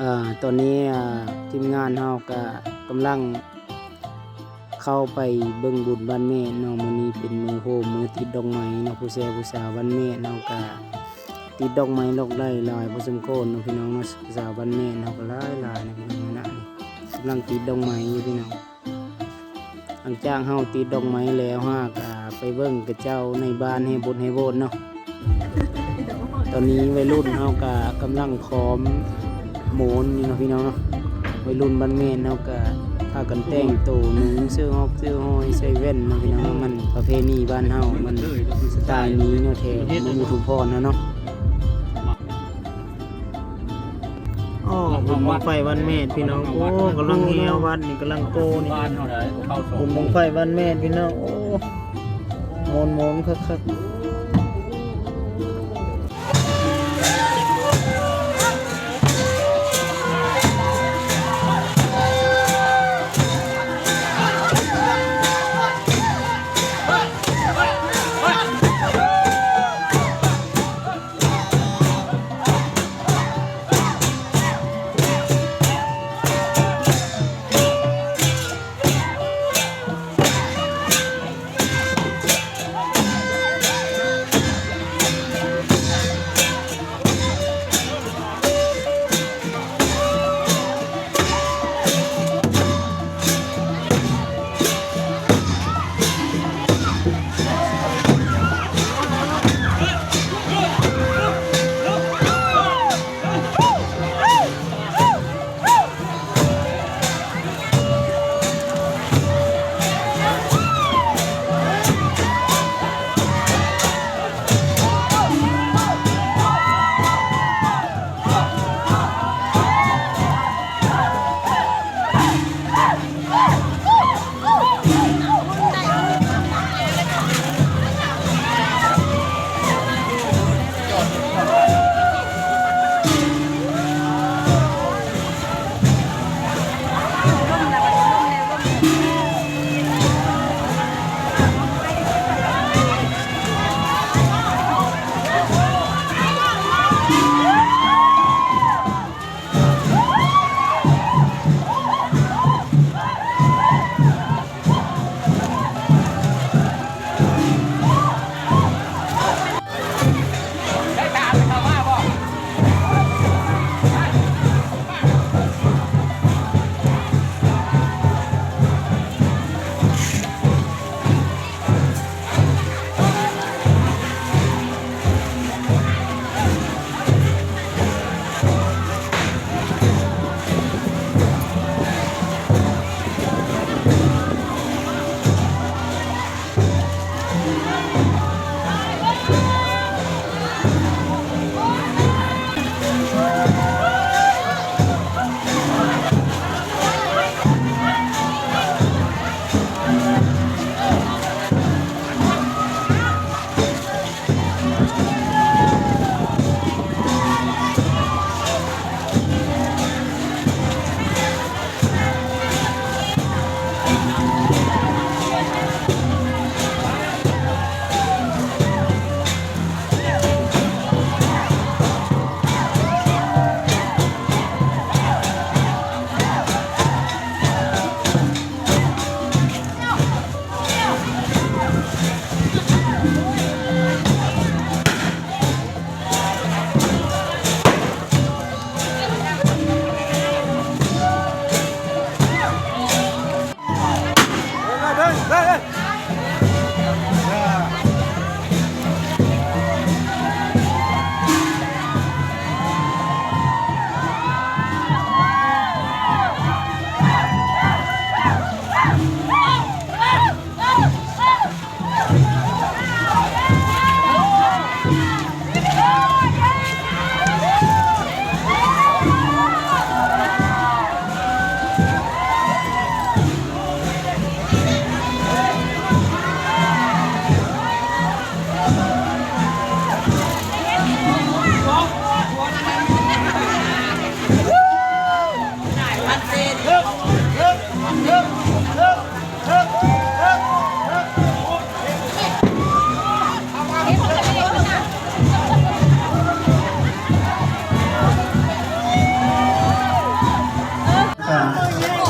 ອາ ຕອນນີ້ ອາ ທີມງານເຮົາກະກຳລັງເຂົ້າໄປເບິ່ງບຸນບ້ານແມ່ເນາະ. ມື້ນີ້ເປັນມື້ໂຮມ ມື້ຕິດດອກໄມ້ເນາະ. ຜູ້ແຊຜູ້ສາວບ້ານແມ່ເຮົາກະຕິດດອກໄມ້ຫຼອກໄຫຼຫຼາຍພໍສົມຄວນເນາະ ພີ່ນ້ອງເນາະ. ຜູ້ສາວບ້ານແມ່ເຮົາກະຫຼາຍໆເນາະ ພີ່ນ້ອງເນາະ. ກຳລັງຕິດດອກໄມ້ຢູ່ ພີ່ນ້ອງ. ຫຼັງຈາກເຮົາຕິດດອກໄມ້ແລ້ວ ເຮົາກະໄປເບິ່ງເຂົາເຈົ້າໃນບ້ານແຫ່ບົດແຫ່ໂຫວດເນາະ. ຕອນນີ້ໄວລຸ້ນເຮົາກະກຳລັງຂອມໂມນຢູ່ເນາະ ພີ່ນ້ອງເນາະ. ໄວລຸ້ນບ້ານແມ່ເຮົາກະພາກັນແຕ່ງໂຕ ນຸ່ງເສື້ອຮອກເສື້ອຫອຍ ໃສ່ແວ່ນເນາະ ພີ່ນ້ອງເນາະ. ມັນປະເພນີບ້ານເຮົາ ມັນສະໄຕລ໌ນີ້ເນາະ ແຖວເມືອງອຸທຸມພອນເຮົາເນາະ. ໂອ້ ບຸນບັ້ງໄຟວັນແມ່ ພີ່ນ້ອງ. ໂອ້ ກຳລັງແຫ່ວັດນີ້ ກຳລັງໂກນີ້ ບຸນບັ້ງໄຟວັນແມ່ ພີ່ນ້ອງ. ໂອ້ ມ່ວນໆຄັກໆ.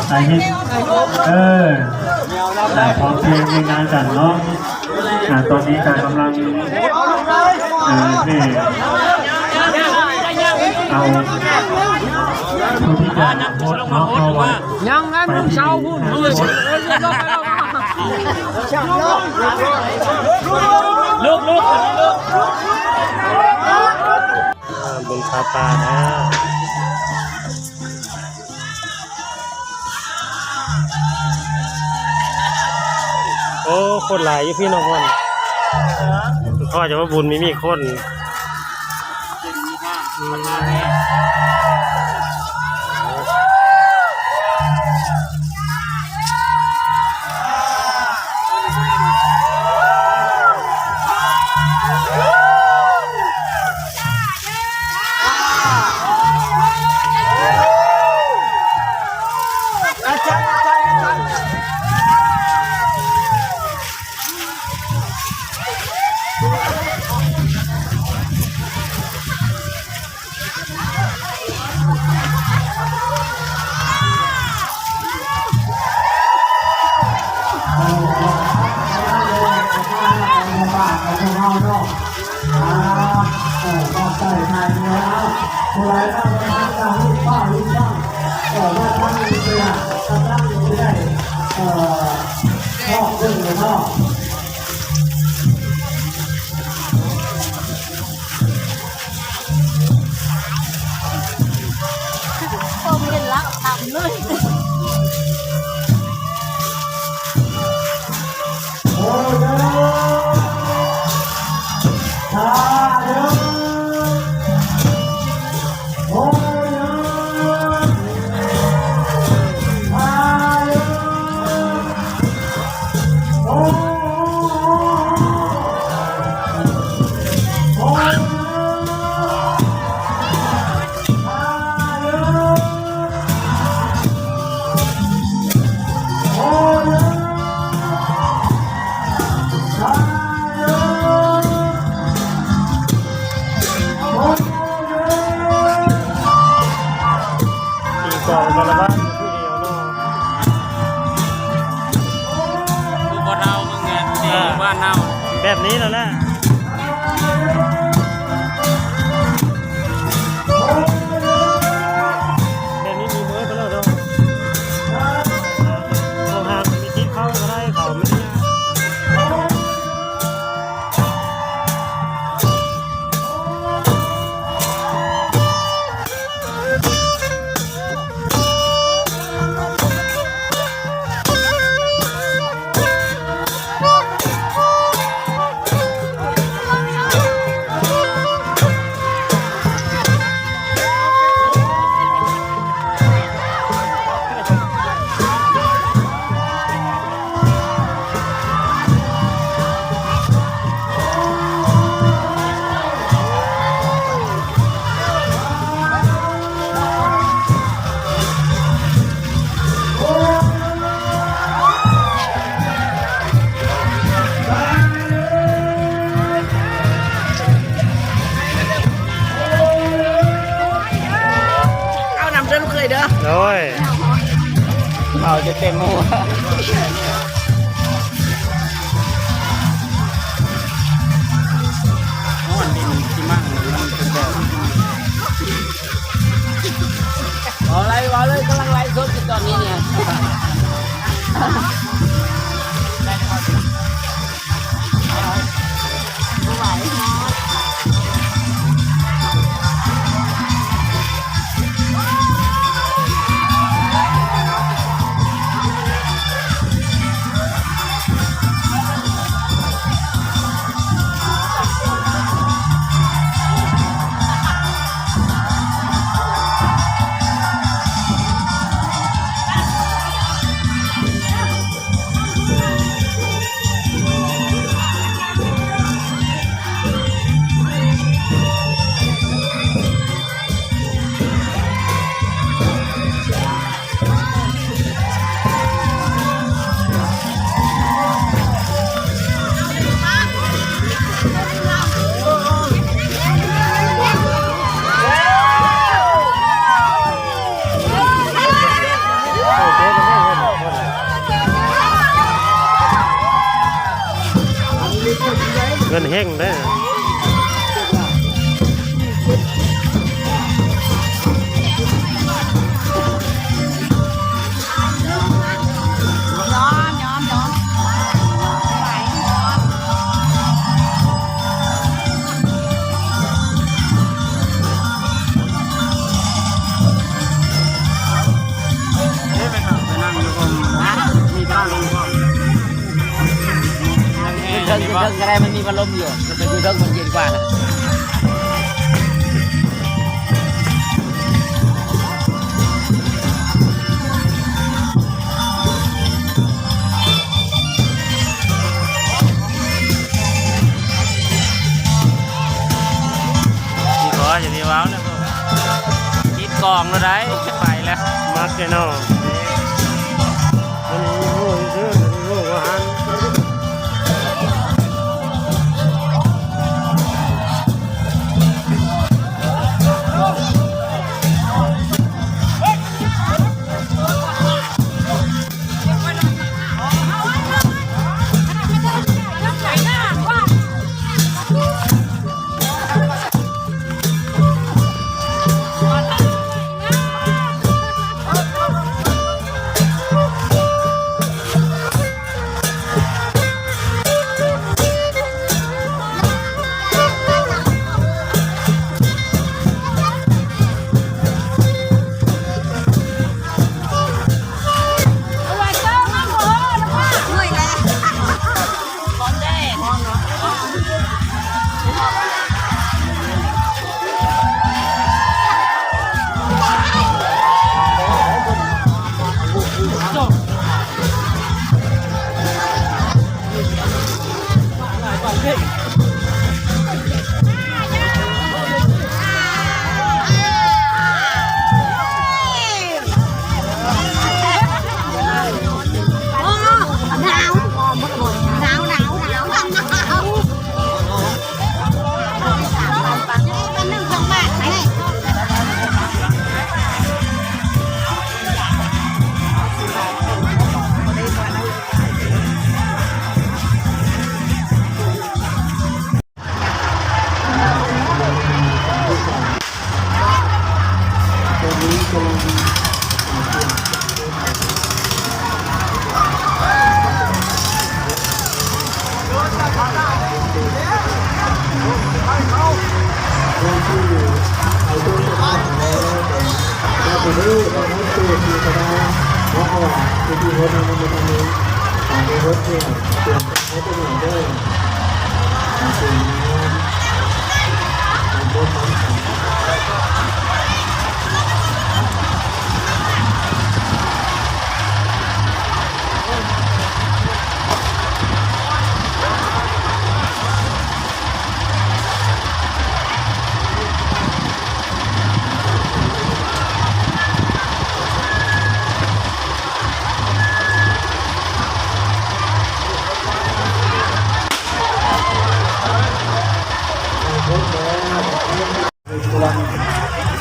ໄປເຮັດ ເອີ ອ່າ ພ້ອມພຽງໃນງານກັນເນາະ. ອ່າ ຕອນນີ້ກໍກຳລັງ ອ່າ ເຮັດ ເອົາຜູ້ທີ່ຈະໂພສເນາະ ເພາະວ່າຍັງນັ້ນ ໄປທີ່ ເຊົາພຸ້ນ ເອີ ເອີ ເອີ ລຸກ ລຸກ ລຸກ ລຸກ ອ່າ ບຸນຜ້າປ່ານະ. ໂອ້ ຄົນຫຼາຍຢູ່ພີ້ນ້ອງ ເພິ່ນ ເພາະວ່າຈະມາບຸນມີ ມີຄົນ ອືມ. ມີກອງຄາລາວານຢູ່ຜູ້ດຽວເນາະ ຄືບໍ່ເທົ່າເມືອງແມ່ນ ອ່າ ບ້ານເຮົາ ແບບນີ້ແລ້ວແຫຼະ ແບບນີ້ມີເບີໄປແລ້ວເນາະ ໂທຫາມີຕິດເຂົາກໍໄດ້ ເຂົາມີ ເອົານຳເດີລູກເຂີຍເດີ ໂດຍ ເອົາຈົນເຕັມຫົວ. ເວົ້າໄລ່ ເວົ້າເລີຍ ກຳລັງໄລຟ໌ສົດຢູ່ຕອນນີ້ນີ້. ເພິ່ນເຮັງເດ້. ເອີ ໄປເຂົ້າໄປນັ່ງຢູ່ພຸ້ນ ມີພັດລົມພ້ອມ. ຂຶ້ນເທິງ ຂຶ້ນເທິງກໍໄດ້ ມັນມີພັດລົມຢູ່ ມັນໄປຢູ່ເທິງມັນເຢັນກວ່າ. ນີ້ກໍຢ່າໄດ້ເວົ້ານະ ຕິດກ້ອງແລ້ວໄດ໋ ໄປແລ້ວ ມັດແນ່ນອນ.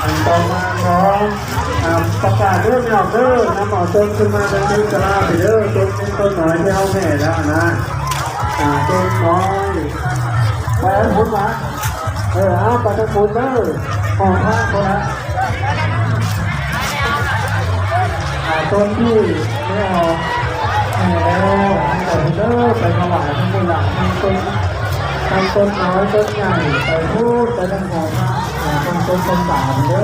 ອັນຕໍ່ມາຂໍ ອ່າ ປະກາດເດີພີ່ນ້ອງເດີ ນຳເອົາຕົນຂຶ້ນມາເທິງສາລາພີ້ເດີ ຕົນເປັນຕົນນ້ອຍທີ່ເຮົາແຜ່ແລ້ວນະ ອ່າ ຕົນນ້ອຍ ໄປພຸ້ນວະ ເອີ ເອົາໄປທາງພຸ້ນເດີ ຂອງທາງພຸ້ນນະ ອ່າ ຕົນທີ່ໄດ້ອອກ ໃຫ້ແລ້ວ ໃຫ້ໄປເດີ ໄປຖວາຍທັງໝົດລະ ທັງຕົ້ນ ທັງຕົ້ນນ້ອຍຕົ້ນໃຫຍ່ ໄປພຸ້ນ ໄປທາງຫໍພະ ເອີ ທັງຕົ້ນຕົ້ນຕານເດີ.